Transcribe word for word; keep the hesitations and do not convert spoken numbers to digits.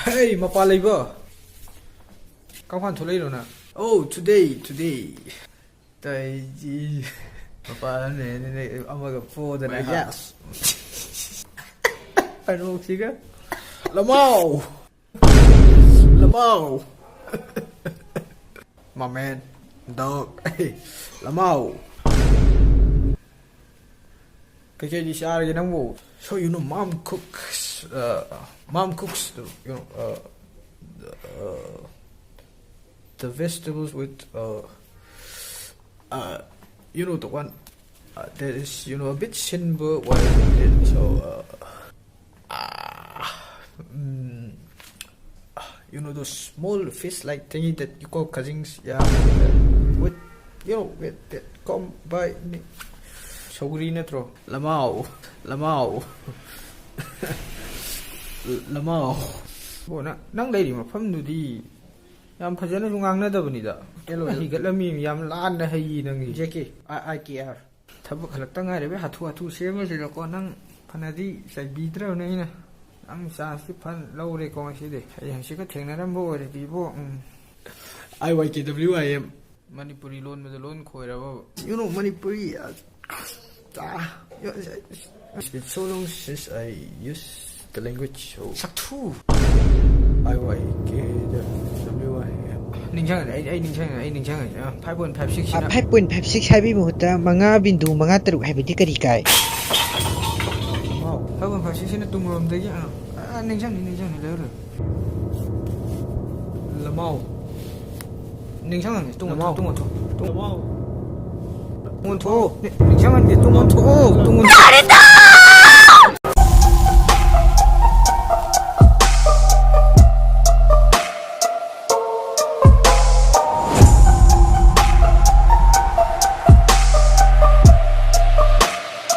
ꯍꯩ, ꯃꯄꯥꯟ ꯂꯩꯕ? ꯀꯔꯝ ꯀꯥꯟ ꯊꯣꯛꯂꯛꯏꯅꯣ ꯅꯪ? Oh, today, today. ꯇꯩꯖꯤ ꯃꯄꯥꯟ ꯂꯝꯅꯦ ꯑꯃꯒ ꯄꯣꯗꯅ, ꯍꯥ? Yes. ꯄꯔꯣꯛꯁꯤꯒ. ꯂꯃꯥꯎ. ꯂꯃꯥꯎ. My man, dog. ꯂꯃꯥꯎ. ꯀꯩꯀꯩꯗꯤ ꯆꯥꯔꯒꯦ ꯅꯪꯕꯨ? So, you know, mom cooks, uh, mom cooks, you know, uh, the, uh, the vegetables with, uh, uh, you know, the one, uh, that is, you know, a bit simple while eating. So, uh, uh, mm, you know, those small fish-like thingy that you call kajings, yeah, uh, with, you know, with that come by me. ꯁꯧꯒ꯭ꯔꯤ ꯅꯠꯇ꯭ꯔꯣ? ꯂꯃꯥꯎ, ꯂꯃꯥꯎ, ꯂꯃꯥꯎ. ꯕꯣ, ꯅꯪ, ꯅꯪ ꯂꯩꯔꯤ ꯃꯐꯝꯗꯨꯗꯤ ꯌꯥꯝ ꯐꯖꯅꯁꯨ ꯉꯥꯡꯅꯗꯕꯅꯤꯗ꯫ ꯀꯩꯅꯣ ꯍꯤꯒꯠꯂꯝꯃꯤ, ꯌꯥꯝ ꯂꯥꯟꯅ ꯍꯩꯌꯦ ꯅꯪꯒꯤ꯫ J K, I, I K R. ꯊꯕꯛ ꯍꯜꯂꯛꯇ ꯉꯥꯏꯔꯤꯕꯩ ꯍꯥꯊꯨ ꯍꯥꯊꯨ ꯁꯦꯝꯕꯁꯤꯗꯀꯣ, ꯅꯪ ꯐꯅꯗꯤ ꯆꯩꯕꯤꯗ꯭ꯔꯕꯅꯦ ꯑꯩꯅ꯫ ꯅꯪ ꯆꯥꯟꯁꯇꯤ ꯐꯟ ꯂꯧꯔꯦꯀꯣ ꯉꯁꯤꯗꯤ꯫ ꯍꯌꯦꯡ ꯍꯪꯆꯤꯠꯀ ꯊꯦꯡꯅꯔꯝꯕ ꯑꯣꯏꯔꯗꯤ ꯏꯕꯣ, ꯎꯝ꯫ I Y K W I M. Manipuri ꯂꯣꯟꯕꯗ loan ꯈꯣꯏꯔꯕ? You know, Manipuri, uh, ah, you know, it's been so long since I use the language, so ꯁꯛꯊꯨ! I Y K W I M. ꯅꯤꯡꯁꯤꯡꯉꯦ, ꯑꯩ, ꯑꯩ ꯅꯤꯡꯁꯤꯡꯉꯦ, ꯑꯩ ꯅꯤꯡꯁꯤꯡꯉꯦ꯫ ꯑ, five point five six ꯁꯤꯅ five point five six ꯍꯥꯏꯕꯒꯤ ꯃꯍꯨꯠꯇ ꯃꯉꯥ ꯕꯤꯟꯗꯨ ꯃꯉꯥ ꯇꯔꯨꯛ ꯍꯥꯏꯕꯗꯤ ꯀꯔꯤ ꯀꯥꯏ? ꯂꯃꯥꯎ꯫ Five point five six ꯁꯤꯅ ꯇꯨꯡꯂꯣꯝꯗꯒꯤ, ꯑ, ꯑ, ꯅꯤꯡꯁꯤꯡꯉꯦ, ꯅꯤꯡꯁꯤꯡꯉꯦ, ꯂꯩꯌꯨ, ꯂꯩꯌꯨ꯫ ꯂꯃꯥꯎ꯫ ꯅꯤꯡꯁꯤꯡꯉꯦ, ꯇꯨꯡ ꯑꯣꯟꯊꯣꯛ, ꯂꯃꯥꯎ꯫ ꯇꯨꯡ ꯑꯣꯟꯊꯣꯛ꯫ ꯇꯨꯡ ꯑꯣꯟꯊꯣꯛꯑꯣ꯫ ꯅꯤꯡꯁꯤꯡꯍꯟꯒꯦ, ꯇꯨꯡ ꯑꯣꯟꯊꯣꯛꯑꯣ, ꯇꯨꯡ ꯑꯣꯟꯊꯣꯛꯑꯣ꯫